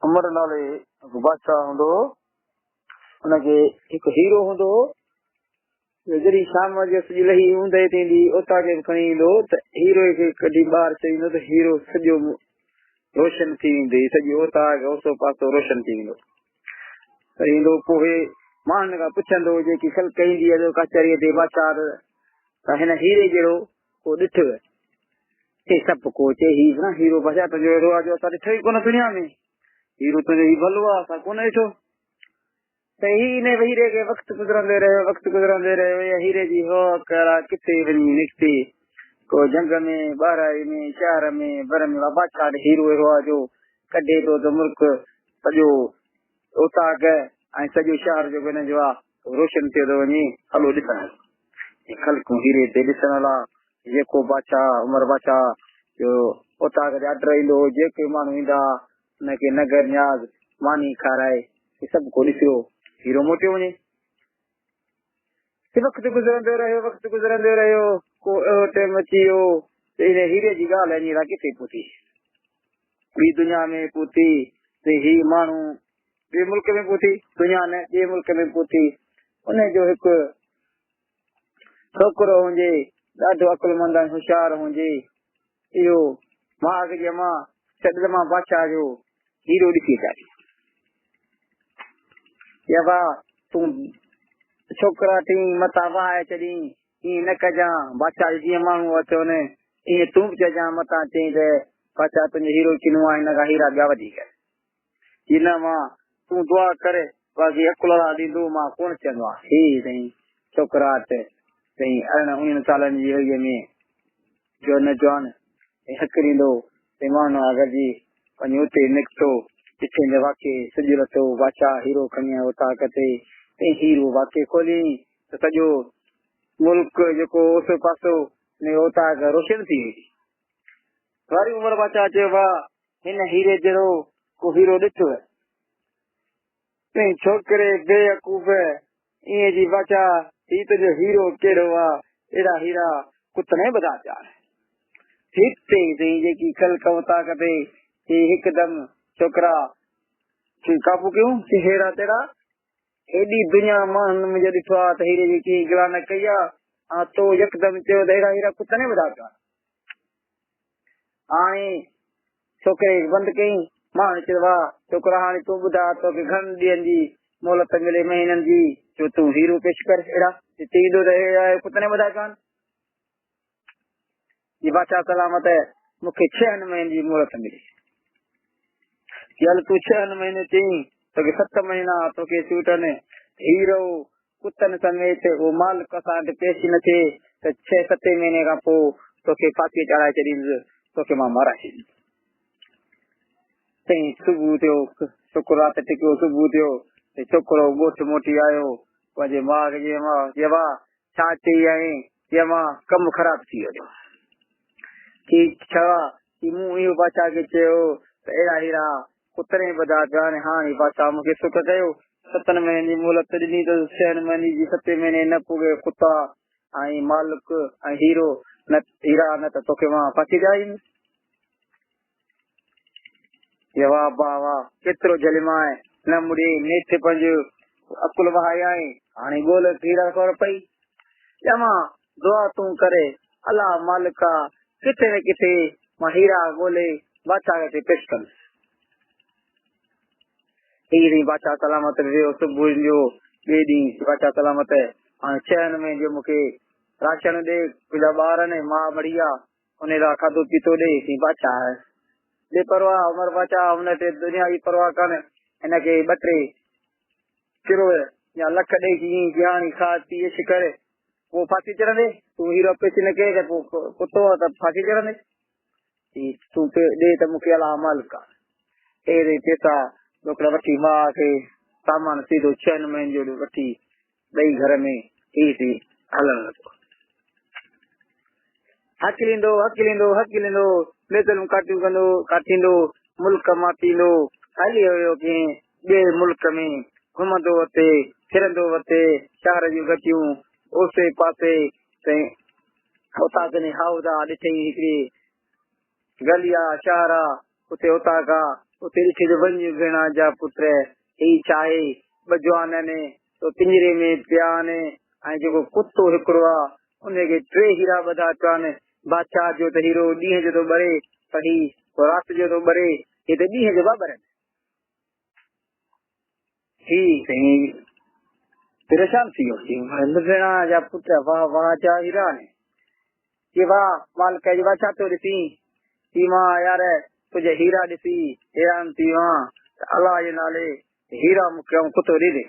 عمر نالي هڪ بادشاهه هوندو هو. ان کي هڪ هيرو هوندو هو. جو جڏهن شام جو سج لهي اوندهه ٿيندي اوطاق کي به کڻي ايندو هو ته هيرو کي ڪڍي ٻاهر ڇڏيندو ته هيرو سڄو روشن ٿي ويندو هي سڄي اوطاق اوسو پاسو روشن ٿي ويندو ته ايندو پوء ماڻهن کان پڇندو جيڪي خلق ايندي هئي ڪچهريء تي بادشاهه ته هن هيري جهڙو ڪو ڏٺو چي سڀ ڪو چي هي نه هيرو بادشاهه تنهنجو اهڙو آهي جو اسان ڏٺو ئي ڪونه دنيا ۾ هيرو تنهنجو هي ڀلو آهي اسان ڪونه ڏٺو ته هي ان هيري کي وقت گذرندي رهيو وقت گذرندي رهيو يا هيري جي هو ڪرا ڪٿي وڃي نڪتي ڪو جنگ ۾ ٻهراڙي ۾ شهر ۾ بر ۾ بادشاهه ڏي هيرو اهڙو آهي جو ڪڍي ٿو ته ملڪ سڄو اوطاق ۽ سڄو شهر جيڪو هن جو آهي روشن ٿيو ٿو وڃي هلو ڏسڻ هلو خلقون هيري تي ڏسڻ لا جيڪو بادشاهه عمر بادشاهه جو اوطاق تي آرڊر ايندو هو، جيڪي ماڻهو ايندا ها، ان کي نگر نياز ماني کارائي هي سڀ ڪو ڏسيو هيرو موٽيو وڃي. وقت گذرندو رهيو، وقت گذرندو رهيو، ڪو اهڙو ٽيم اچي ويو ته ان هيري جي ڳالهه هينئر ڪٿي پهتي؟ ٻي دنيا ۾ پهتي ته هي ماڻهو ٻئي ملڪ ۾ پهتي، دنيا نه ٻئي ملڪ ۾ پهتي. ان جو هڪ ڇوڪرو هجي، ڏاڍو عقلمند ۽ هوشيار هجي. اهو ماء کي چئي، امان، ڇڏ ته مان بادشاهه جو هيرو ڏسي اچان ٿي. چي، ابا، تون ڇوڪرا ٿين، متان وهائي ڇڏين، ائين نه ڪجان. بادشاهه جو جيئن ماڻهو اچون، ائين تون به چئجان، متان چئين ته بادشاهه تنهنجو هيرو ڪنو آهي، هن کان هيرا ٻيا وڌيڪ آهن. چي نه مان تون دعا ڪر باقي عقل الله ڏيندو مان ڪونه چوندو آهيان. هي سائين ڇوڪراٽ سائين ارڙهن اوڻيهن سالن جي وهيء ۾ جو نوجوان سائين حق ڏيندو سائين ماڻهن سان گڏجي وڃي اتي نڪتو ڏٺئين ته واقعي سج لٿو بادشاهه هيرو کڻي آيو اوطاق تي سائين هيرو واقعي کوليائين ته سڄو ملڪ جيڪو اوسو پاسو ۾ اوطاق روشن ٿي وئي. وري عمر بادشاهه چيو واهه هن هيري جهڙو ڪو هيرو ڏٺو؟ تنهن ڇوڪري بيوقوف ائين چي بادشاهه هي تنهنجو هيرو ڪهڙو آ، اهڙا هيرا ڪتن ۾ ٻڌا پيا آهن. هتي سائين جيڪي خلق اوطاق تي هي هڪدم ڇوڪرا کي قابو ڪيون چي ههڙا تهڙا هيڏي دنيا ماڻهن منهنجو ڏٺو آ ته هيري جي ڪنهن گلا نه ڪئي آ ۽ تو يڪدم چيو ته اهڙا هيرا ڪتن ۾ ٻڌا پيا آهن. هاڻي ڇوڪري کي بند ڪيائين. ماڻهن چيو واهه ڇوڪرا هاڻي تون ٻڌاء توکي گهڻن ڏينهن جي مهلت ملي مهينن جي جو تون هيرو پيش ڪر اهڙا جي چئيندو ته اهڙا ڪتن ٻڌا ڪان جي بادشاهه سلامت مون کي ڇهن مهينن جي مهلت ملي چي هل تون ڇهن مهينن چئين توکي ست مهينا توکي سوٽن هيرو ڪتن سميت اهو مالڪ اسان وٽ پيش نه ٿئي ته ڇهه ستين مهيني کان پوء توکي ڦاسيء چاڙهائي ڇڏيندس، توکي مان مارائي ڇڏيندس. تنهن صبح ٿيو، ڇوڪرو رات ٽڪيو، صبح ٿيو ته ڇوڪرو ڳوٺ موٽي آيو، پنهنجي ماء کي چيائين، ماء! چي ابا، ڇا چئي آئين؟ چي امان، ڪم خراب ٿي ويو. چي ڇا؟ چي مون اهو بادشاهه کي چيو ته اهڙا هيرا ڪترين ٻڌا پيا آهن، هاڻي بادشاهه مون کي سڪ ڪيو، ستن مهينن جي مهلت ڏني اٿس، ڇهن مهينن جي ستين مهيني نه پڳي ڪتا ۽ مالڪ ۽ هيرو نه هيرا نه ته توکي مان ڦاسي ڏياريندس. چي واه ابا واه، ڪيترو جهليمانء، نه مڙيئي نيٺ پنهنجو عقل وهايائين، هاڻي ڳولهه هيرا خبر پئي. ڄمان دعا تون ڪر، الله مالڪ آ، ڪٿي نه ڪٿي مان هيرا ڳولي بادشاهه کي پيش ڪندس. هي ڏينهن بادشاهه سلامت به ويو، صبح جو ٻئي ڏينهن بادشاهه سلامت هاڻي ڇهن مهينن جو مون کي راشن ڏي، منهنجا ٻار آهن، ماء مڙي آ، انهي لاء کاڌو پيتو ڏي. سين بادشاهه بي پرواهه عمر بادشاهه هن تي دنيا جي پرواهه ڪانه، هن کي ٻه ٽي ڪروڙ يا لک ڏئي چيائين جي هاڻي کاء پي عيش ڪر، پوء ڦاسي چڙهندي، تون هيرو پيش نه ڪئي ته پوء ڪتو آ ته ڦاسي چڙهندي. چي تون ڏي ته مون کي الله مالڪ آ. اهڙي پيسا ڏوڪڙ وٺي ماء کي سامان سيڌو ڇهن مهينن جو وٺي ٻئي گهر ۾ هي ٿي هلڻ لڳو. هڪليندو هڪليندو هڪليندو ميزلون ڪاٽيون ڪندو ڪاٽيندو ملڪ ماپيندو هلي ويو ڪنهن ٻئي ملڪ ۾ گهمندو وتي ڦرندو وتي شهر جون گهٽيون اوسي پاسي تائين اوطاق ۾ هائودا ڏٺئي هڪڙي گلي آ شهر آ اتي اوطاق آ. اتي ڏٺي ته وڃ ڀيڻا جا پٽ، هي ڇا آهي؟ ٻه جوان آهن، سو پڃري ۾ پيا آهن ۽ جيڪو ڪتو هڪڙو آهي، ان کي ٽي هيرا ٻڌا پيا آهن. بادشاهه جو ته هيرو ڏينهن جو ٿو ٻري، پر هي رات جو ٿو ٻري، هي ته ڏينهن جو پيا ٻرن. هي سائين پريشان ٿي ويو، چي ڀيڻا جا پٽ، واهه واهه جا هيرا آهن. چي واهه مالڪ جي واهه ڇا ٿو ڏسين؟ چي مان يار تنهنجا هيرا ڏسي حيران ٿي ويو آهيان ته الله جي نالي هيرا مون کي ڪتو ڏي ڏي.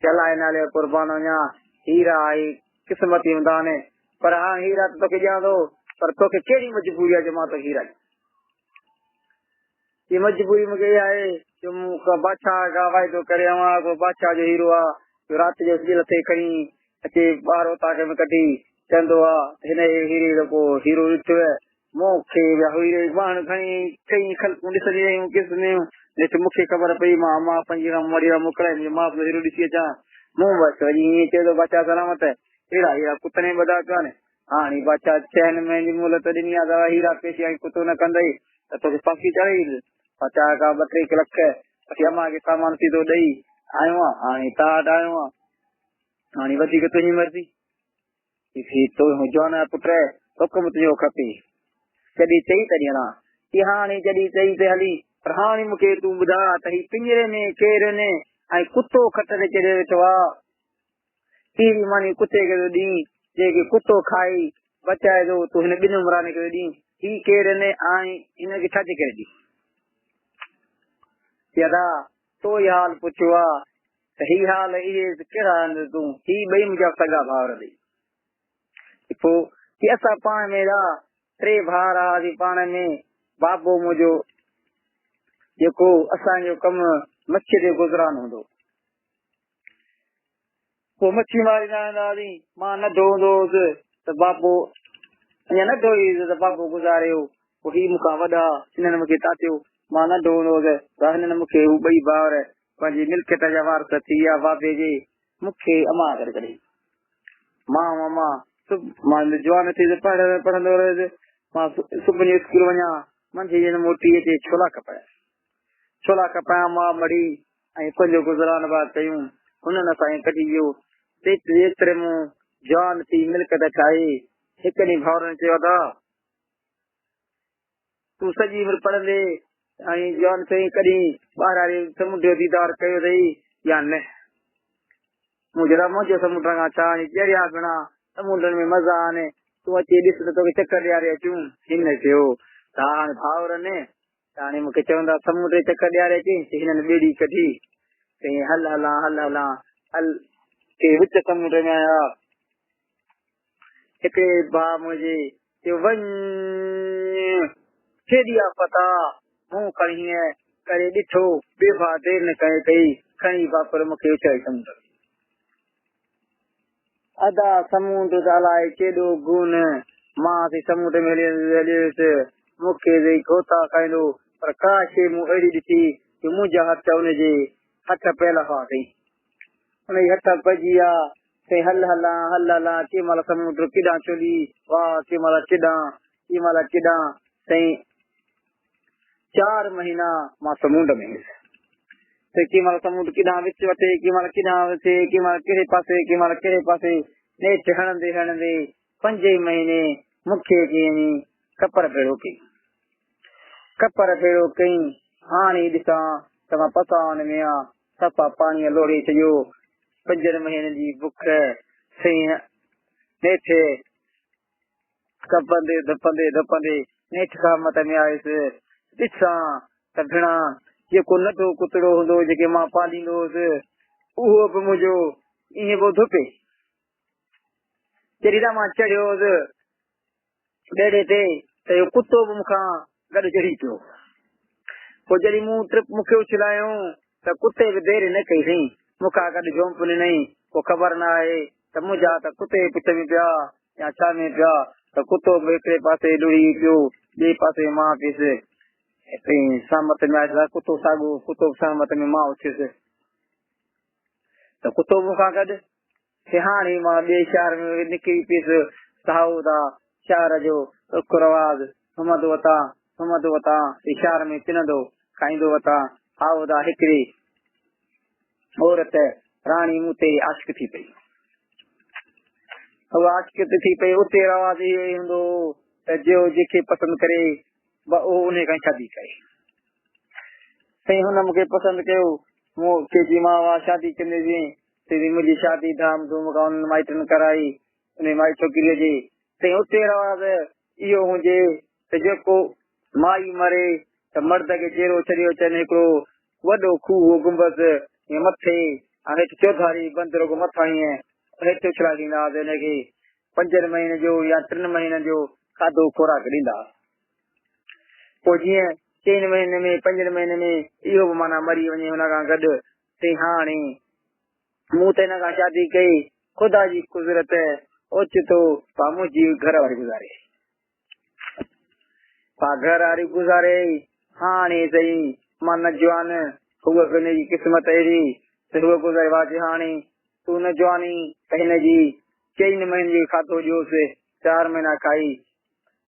چي الله جي نالي قربان وڃان، هيرا هي قسمتي هوندا آهن، پر هاڻ هيرا ته توکي ڏيان ٿو، پر توکي ڪهڙي مجبوري آهي جو مان توکي هيرا ڏيان؟ چي مجبوري مون کي اها آهي جو مون کان بادشاهه کان واعدو ڪري آيو آهيان، ڪو بادشاهه جو هيرو آهي جو رات جو سج لٿي کڻي اچي ٻاهر اوطاق ۾ ڪڍي چوندو آهي ته هن هيري جو ڪو هيرو ڏٺو مون کي ويا هيري واهڻ کڻي ڪئين خلقون ڏسنديون رهيون قسم نيٺ مون کي خبر پئي مان امان پنهنجي کان مڙي موڪلائي منهنجي ماء جو هيرو ڏسي اچان مون بس وري ائين چيو ته بادشاهه سلامت اهڙا هيرا ڪتن ۾ ٻڌا پيا آهن هاڻي بادشاهه چئن مهينن جي مهلت ڏني آهي ته هيرا پيشي ۽ ڪتو نه ڪندئي ته توکي ڦاسي چاڙهي ويندس بادشاهه کان ٻه ٽي لک وٺي امان کي سامان سيڌو ڏئي آيو آهيان هاڻي توهان وٽ آيو آهيان هاڻي وڌيڪ تنهنجي مرضي هي تو جوان آهي پٽ، حڪم تنهنجو کپي. جڏهن چئي تڏهن هلان. چي هاڻي جڏهن چئي ته هلي، پر هاڻي مون کي تون ٻڌاء ته هي پڃري ۾ ڪير آهن ۽ ڪتو کٽ تي چڙهيو ويٺو آ. پهرين ماني ڪتي کي ٿو ڏين، جنهن کي ڪتو کائي بچائي ٿو، تون هن ٻن عمراني کي ٿو ڏين. هي ڪير آهن ۽ هن کي ڇا جي ڪري ڏين؟ چي ادا، تو ئي حال پڇيو آ. ته هي حال اهي ڪهڙا آهن تون هي ٻئي منهنجا سڳا ڀائر اٿئي. پوء چي اسان پاڻ ۾ را ٽي ڀائر هئاسين پاڻ ۾ بابو منهنجو جيڪو اسان جو ڪم مڇي تي گذران هوندو پوء مڇي ماريندا هوندا هئاسين مان ننڍو هوندو هوس ته بابو اڃا ننڍو ئي هوس ته بابو گذاري ويو پوء هي مون کان وڏا هنن مون کي تاتيو مان ننڍو هوندو هوس ته هنن مون کي هو ٻئي ڀائر پنهنجي ملڪيت جا وارث ٿي ويا بابي جي مون کي امان ڪري ڪڍي مان امان مان جوان ٿي ته پڙهندو پڙهندو رهيس مان صبح جو اسڪول وڃان منجهه ڄڻ موٽي اچي ڇولا کپايا ڇولا کپايا مان مڙي ۽ پنهنجو گذران بار ڪيون هنن اسان کي ڪڍي ويو ايتري مون جوان ٿي ملڪيت ٺاهي هڪ ڏينهن ڀائرن چيو ادا تون سڄي عمر پڙهندي ۽ جوان ٿئين ڪڏهن ٻاهراري سمنڊ جو ديدار ڪيو اٿئي يا نه؟ مون چيو ته منهنجو سمنڊ کان ڇا ۽ چريا بنا سمنڊن ۾ مزا آهن تون اچي ڏس ته توکي چڪر ڏياري اچون. هن چيو ته ها هاڻي ڀائر نه ته هاڻي مون کي چوندا سمنڊ جي چڪر ڏياري اچين ته هنن ٻيڙي ڪڍي چيائين هل هلان هل هلان هل ڪي وچ سمنڊ ۾ آيا هڪڙي ڀاء منهنجي چيو وڃ ڪيڏي آفت آ، مون کڻي هينئن ڪري ڏٺو، ٻي ڀاء دير نه ڪئي، کڻي باپر مون کي اڇلائي سمنڊ ۾. ادا سمونڊ ته الائي ڪيڏو گون، مان سي سمونڊ ۾ هلي ويس، مون کي ويهي غوطا کائيندو، پر ڪا شيء مون اهڙي ڏٺي جو منهنجا هٿ ان جي هٿ پيل هئا سائين. ان جي هٿ پئجي ويا، سائين هل هلان هل هلان ڪنهن مهل سمنڊ ڪيڏانهن چولي واهه ڪنهن مهل ڪيڏانهن ڪنهن مهل ڪيڏانهن سائين چار مهينا مان سمنڊ ۾ هيس سائين ڪنهن مهل سمنڊ ڪيڏانهن وچ وٺي ڪنهن مهل ڪيڏانهن وٺي ڪنهن مهل ڪهڙي پاسي ڪنهن مهل ڪهڙي پاسي نيٺ هڻندي هڻندي پنج ئي مهيني مون کي اچي وڃي ڪپر ڀيڙو ڪئي ڪپر ڀيڙو ڪئي هاڻي ڏسان ته مان پسان ۾ آن صفا پاڻيء لوڙهي ڇڏيو. پنجن مهينن جي بک سئين نيٺ ڪپندي ڌپندي ڌپندي نيٺ قامت ۾ آيس. ڏسان ته ڀيڻا جيڪو ننڍو ڪتڙو هوندو هو جيڪي مان پاليندو هوس اهو به منهنجو ائين پيو ڌپي. جڏهن ته مان چڙهيو هوس ٻيڙي تي ته اهو ڪتو به مون کان گڏ چڙهي پيو. پوء جڏهن مون ٽرپ مون کي اڇلايو ته ڪتي به دير نه ڪئي سائين مون کان گڏ جهونپ ڏنائين. پوء خبر نه آهي ته منهنجا ته ڪتي جي پڇ ۾ پيا يا ڇا ۾ پيا ته ڪتو به هڪڙي پاسي لڙهي پيو ٻئي پاسي مان پيس ۽ سهمت ۾ آيس ته ڪتو ساڳو ڪتو به سهمت ۾ مان اٿيس ته ڪتو به مون کان گڏ سهاڻي مان ٻئي شهر ۾ نڪري پيس. سائو دا شهر جو رخ رواج سمند وتان سمهندو وتان، شهر ۾ پنندو کائيندو وتان. هائو ادا هڪڙي عورت راڻي مون تي عاشق ٿي پئي. هوء عاشق ٿي پئي، اتي رواج اهو ئي هوندو هو ته جو جنهن کي پسند ڪري اهو انهي کان شادي ڪري. سائين هن مون کي پسند ڪيو، مون کي چيائين مان اوهان شادي ڪنديسين. سائين منهنجي شادي ڌام ڌوم کان انهن مائٽن ڪرائي، انهي مائي ڇوڪريء جي. سائين اتي رواج اهو هجي ته جيڪو مائي مري ته مرد کي جيئرو ڇڏيو اچن. هڪڙو وڏو کوهه هو گنبذ ائين مٿي ۽ هيٺ چوڌاري بند رڳو مٿان ائين هيٺ اڇلائي ڏيندا هئا ته ان کي پنجن مهينن جو يا ٽن مهينن جو کاڌو خوراڪ ڏيندا هئا. پوء جيئن چئن مهينن ۾ پنجن مهينن ۾ اهو به معنيٰ مري وڃي هن کان گڏ تي هاڻي مون ته هن کان شادي ڪئي، خدا جي قدرت اوچتو پا منهنجي گهر واري گذاري. پا گهر واري گذاري هاڻي سائين مان نه جوان هوء به هن جي قسمت اهڙي ته هوء گذاري واجي هاڻي تون نه جواني ته هن جي چئن مهينن جو کاڌو ڏيوس چار مهينا کائي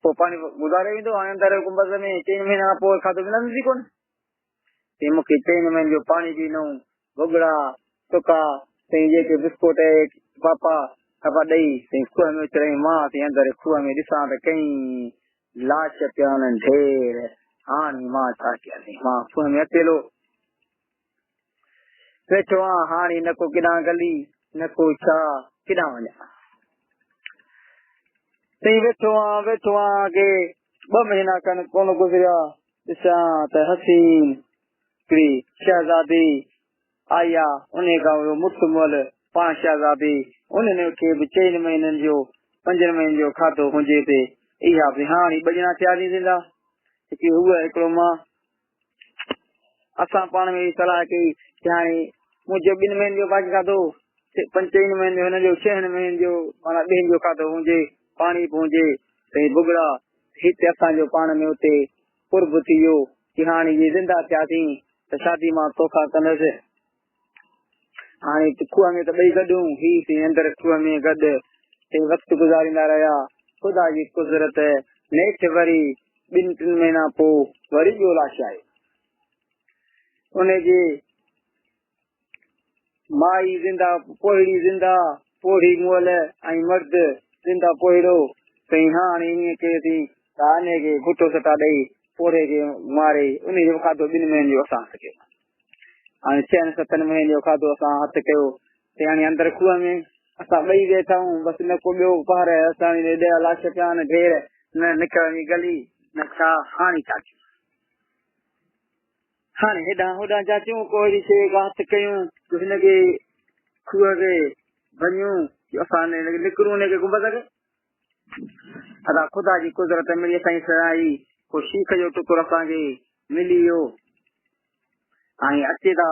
پوء پاڻي گذاري ويندو هاڻي اندر گنبذ ۾ چئن مهينن کان پوء کاڌو ملندس ئي ڪونه. تي مون کي چئن مهينن جو پاڻي به ڏنائون، ڀڳڙا، سڪا، سائين جيڪي بسڪوٽ ۽ پاپا سڀ ڏئي سائين کوهه ۾ اڇلايائين، مان سائين اندر کوهه ۾ ڏسان ته ڪئين لاش پيا آهن ڍير، هاڻي مان ڇا ڪيان سائين، مان کوهه ۾ اڪيلو ويٺو آهيان، هاڻي نه ڪو ڪيڏانهن گلي نه ڪو ڇا، ڪيڏانهن وڃان. سائين ويٺو آهيان ويٺو آهيان ڪي ٻه مهينا کن ڪونه گذريا، ڏسان ته حسين هڪڙي شهزادي آئي آ، انهيء کان هيو مڙس مئل، پاڻ شهزادي، انهن کي به چئن مهينن جو، پنجن مهينن جو کاڌو هجي تي اها به هاڻي ٻه ڄڻا ٿياسين زنده، هڪڙي هوء هڪڙو مان. اسان پاڻ ۾ صلاح ڪئي ته هاڻي منهنجو ٻن مهينن جو باقي کاڌو، پنج چئن مهينن جو هن جو ڇهن مهينن جو معنيٰ ٻين جو کاڌو هجي، پاڻي به هجي ته هي ڀڳڙا هت اسان جو پاڻ ۾ اتي قرب ٿي ويو ڪي هاڻي جي زنده ٿياسين ته شادي مان توکان ڪندس. هاڻي کوهه ۾ ته ٻئي گڏ هون، هي سين اندر کوهه ۾ گڏ ٿي وقت گذاريندا رهيا. خدا جي قدرت نيٺ وري ٻن ٽن مهينا پوء وري ٻيو لاش آيو. ان جي مائي زنده پوهڙي زنده پوڙهي مئل ۽ مرد زنده پوهڙو. سائين هاڻي ائين ڪيوسين ته انهي کي گهٽو سٽا ڏئي پوڙهي کي ماري انهي جو کاڌو ٻن مهينن جو اسان هٿ ڪيو. هاڻي ڇهن ستن مهينن جو کاڌو اسان هٿ ڪيو ته هاڻي اندر کوهه ۾ اسان ٻئي ويٺا آهيون بس نه ڪو ٻيو پهر اسان ايڏا لاش پيا آهن ڍير نه نڪرڻ جي گلي نه ڇا هاڻي ڇا ٿيو هاڻي هيڏانهن هوڏانهن جاچيون ڪو اهڙي شيء ڪا هٿ ڪيون جو هن کي کوهه کي ڀڃون جو اسان نڪرون هن کي گنبذ کي ادا خدا جي قدرت ملي اسان جي سرائي ڪو شيخ جو ٽڪر اسان کي ملي ويو ۽ اچي ٿا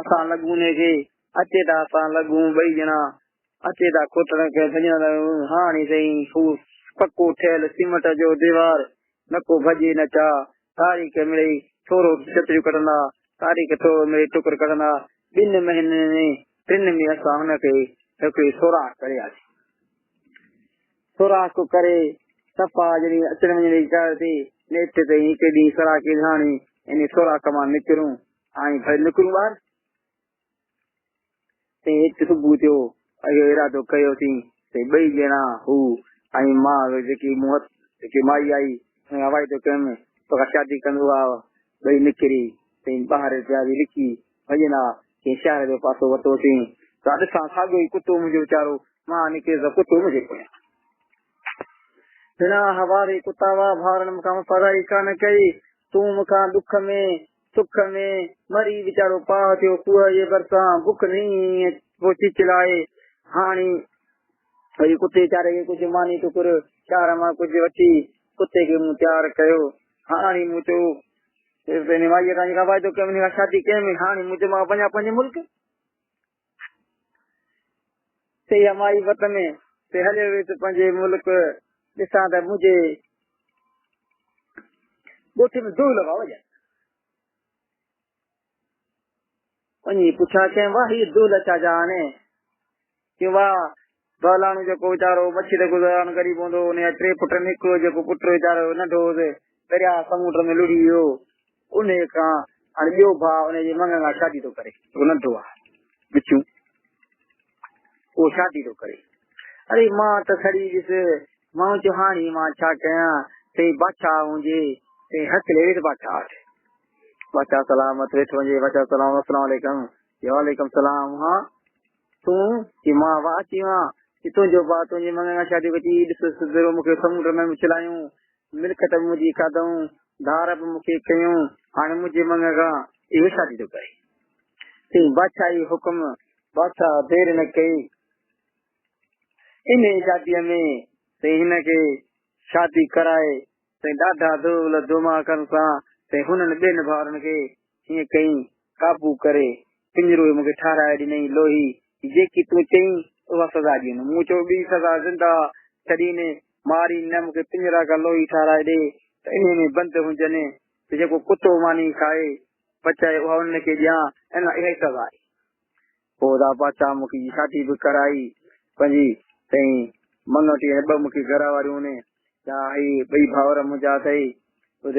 اسان لڳون ان کي اچي ٿا اسان لڳون ٻئي ڄڻا اچي ٿا کوٽڻ کي ڀڄڻ لڳون هاڻي سائين هو پڪو ٺهيل سيمٽ جو ديوار نه ڪو ڀڄي نه چا تاريخ مڙئي ٿورو ڇتريون ڪڍندا تاريخ ٿورو مڙئي ٽڪر ڪڍندا ٻن مهينن ۾ ٽن ۾ اسان هن کي هڪڙي سوراخ ڪري آسين سوراخ ڪري صفا جڏهن اچڻ وڃڻ جي اجازت ٿي، نيٺ سائين هڪ ڏينهن سوراخ وڌاڻي انهي سوراخ مان نڪرون ۽ ڀلي نڪرون ٻاهر. سائين هڪ صبح ٿيو اهو ارادو ڪيوسين سائين ٻئي ڄڻا هو ۽ مان جيڪي مون هٿ جيڪي مائي آئي ان کان واعدو ڪيم توکان شادي ڪندو آ ٻئي نڪري سائين ٻاهر پياسين لڪي ڀڄندا ڪنهن شهر جو پاسو ورتوسين ته ڏسان ساڳيو ئي ڪتو منهنجو ويچارو مان نڪريس ته ڪتو منهنجي پويان. بنا حواري ڪتا وا ڀارن مون کان وفاداري ڪانه ڪئي، تون مون کان ڏک ۾ سک ۾ مري ويچارو پاهه ٿيو کوهه جي ڀرسان بک نئين پوء چيچلائي هاڻي وري ڪتي ويچاري کي ڪجهه ماني ٽڪر شهر مان ڪجهه وٺي ڪتي کي مون تيار ڪيو هاڻي مون چيو مائيء کان جيڪا واعدو ڪيم ان کان شادي ڪيم هاڻي مون چيو مان وڃان پنهنجي ملڪ سي همائي وت ۾ سي هليو ويس پنهنجي ملڪ ڏسان ته منهنجي ڳوٺ ۾ دهل لڳا وڄن. وڃي پڇا ڪيم واهه هي دهل ڇا جا آهن؟ چيو واهه بهلاڻو جيڪو ويچارو مڇي تي گذران غريب هوندو هو ان جا ٽي پٽ آهن هڪڙو جيڪو پٽ ويچارو ننڍو هوس درياء سمنڊ ۾ لڙهي ويو. انهيء کان هاڻي ٻيو ڀاء انهيء جي مڱ کان شادي ٿو ڪري. جيڪو ننڍو آهي وچون، اهو شادي ٿو ڪري. اڙي مان ته سڙي ويس. مان چيو هاڻي مان ڇا ڪيان؟ چئي بادشاهه هجي. چئي هڪلي ويس بادشاهه وٽ. بادشاهه سلامت ويٺو هجي. بادشاهه سلام السلام عليڪم. چئي وعليڪم سلام. ها تون؟ چي مان واهه اچي ويو آهيان. چي تنهنجو ڀاء تنهنجي مڱ کان شادي ڪري. چي ڏس سڌرو مون کي سمنڊ ۾ اڇلايون. ملڪيت به منهنجي کاڌائون، ڌار به مون کي ڪيائون، هاڻي منهنجي مڱ کان اهو شادي ٿو ڪري. چيائين، بادشاهي حڪم. بادشاهه دير نه ڪئي، انهيء شاديء ۾ سائين هن کي شادي ڪرائي، سائين ڏاڍا دول ڌماڪن سان سائين هنن ٻين ڀائرن کي هيئن ڪيائين، قابو ڪري، پڃرو مون کي ٺهرائي ڏنائين لوهي، جيڪي تون چئين اها سزا ڏين. مون چيو ٻي سزا زنده ڇڏين، مارين نه، مون کي پڃرا ڪا لوهي ٺهرائي ڏي ته انهي ۾ بند هجن ته جيڪو ڪتو ماني کائي بچائي اها انهن کي ڏيان، انا اها ئي سزا آهي. پوء دا بادشاهه مون کي شادي به ڪرائي پنهنجي سائين مڱوٽي ۽ ٻه مون کي گهر واريون ني چا هي ٻئي ڀائر منهنجا اٿئي ٻڌ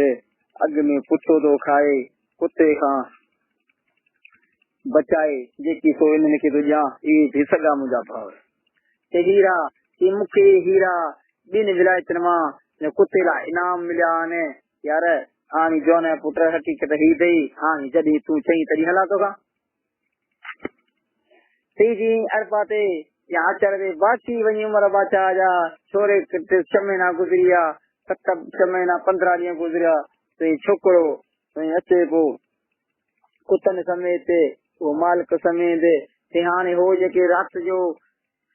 اڳ ۾ ڪتو ٿو کائي ڪتي کان بچائي جيڪي سو انهن کي ٿو ڏيان اهي به سڳا منهنجا ڀائر چي هيرا چي مون کي هيرا ٻن ولايتن مان ڪتي لاء انعام مليا آهن يار هاڻي جوان پٽ حقيقت هي اٿئي هاڻي جڏهن تون چئين تڏهن هلان توکان ٿي جي اربع تي يا آچر تي باقي وڃي عمر بادشاهه جا ڇوري ڇهه مهينا گذري ويا، ست ڇهه مهينا 15 ڏينهن گذريا ته ڇوڪرو سائين اچي پو ڪتن سميت اهو مالڪ سميت ته هاڻي هو جيڪي رات جو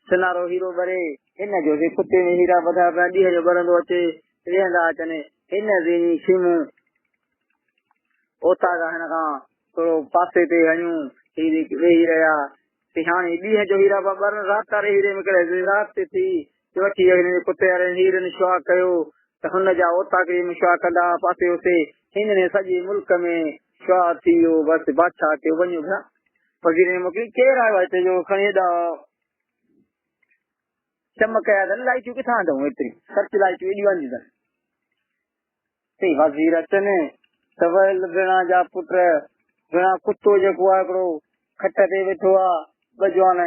سنارو هيرو ٻري هن جو سي ڪتي ۾ هيرا ٻڌا پيا ڏينهن جو ٻرندو اچي ويهندا اچن هن زيني خيمون اوطاق هن کان ٿورو پاسي تي هنيون هي ويهي رهيا ته هاڻي ڏينهن جو هيرا پيا ٻرن رات واري هيري ۾ ڪري رات ٿي وٺي ويو هن جي ڪتي واري هيرن شعاع ڪيو ته هن جا اوطاق ۾ شعاع ڪندا پاسي اوسي هن سڄي ملڪ ۾ شعاع ٿي ويو بس بادشاهه چيو وڃو ڀلا وزير نے موڪلي ڪير آيو آهي هتي جو کڻي هيڏا چمڪ آيا اٿن لائٽيون ڪٿان آندائون ايتري سرچ لائٽيون ايڏيون آنديون اٿن سي وزير اچن ته ويل ڀيڻا جا پٽ ڀيڻا ڪتو جيڪو آهي هڪڙو کٽ تي ويٺو آهي ٻه جوان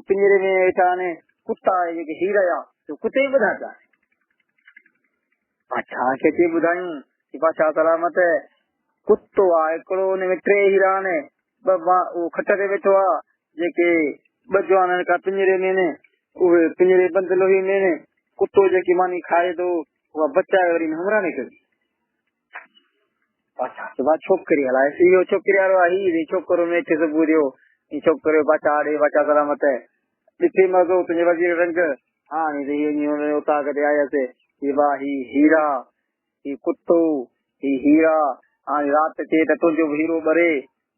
پڃري ۾ ويٺا آهن ڪتا آهي جيڪي هير جا ڪتي ئي ٻڌا پيا بادشاهه کي اچي ٻڌايون ته بادشاهه سلامت ڪتو آ هڪڙو ان ۾ ٽي هيرا آهن ٻه اهو کٽ تي ويٺو آ جيڪي ٻه جوان آهن ڪا پڃري ۾ آهن اهي پڃري بند لوهي ۾ آهن ڪتو جيڪي ماني کائي ٿو اها بچائي وري همراهه ني ڪڍي بادشاهه چيو ڇوڪري هلائي اهو ڇوڪري وارو آ هي ڇوڪرو ميٺ صبح جو ڇوڪرو بادشاهه ڏي بادشاهه سلامت ڏٺي مزو تنهنجي وزير رنگ هاڻي ته هي وڃي هن اوطاق تي آيس. هي واهه هي هيرا، هي ڪتو، هي هيرا، هاڻي رات ٿئي ته تنهنجو به هيرو ٻري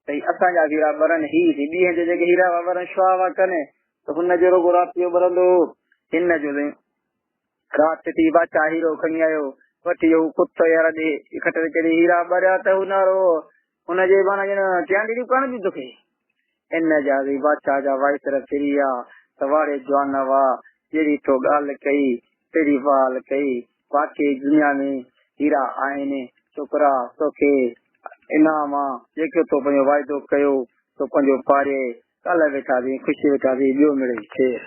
ته هي اسان جا به هيرا ٻرن. هي ٿي ڏينهن جو جيڪي هيرا ٻرن شعاع وا ڪن ته هن جو رڳو رات جو ٻرندو هو. هن جو سائين رات ٿي بادشاهه هيرو کڻي آيو. وٺي هو ڪتو يار ڏي کٽ تي چڙهي هيرا ٻريا ته هو نارو هن جي معنيٰ ڄڻ ٽيانڊيون ڪانه پيون توکي. ان جا به بادشاهه جا وائسر ڦري ويا ته واڙي جوان وا، جهڙي تو ڳالهه ڪئي، تهڙي وال ڪئي. واقعي دنيا ۾ هيرا آهن. ڇوڪرا، توکي انعام آ، جيڪو تو پنهنجو واعدو ڪيو، سو پنهنجو پاريئي. ڪالهه ويٺاسين، خوشي ويٺاسين، ٻيو مڙئي خير.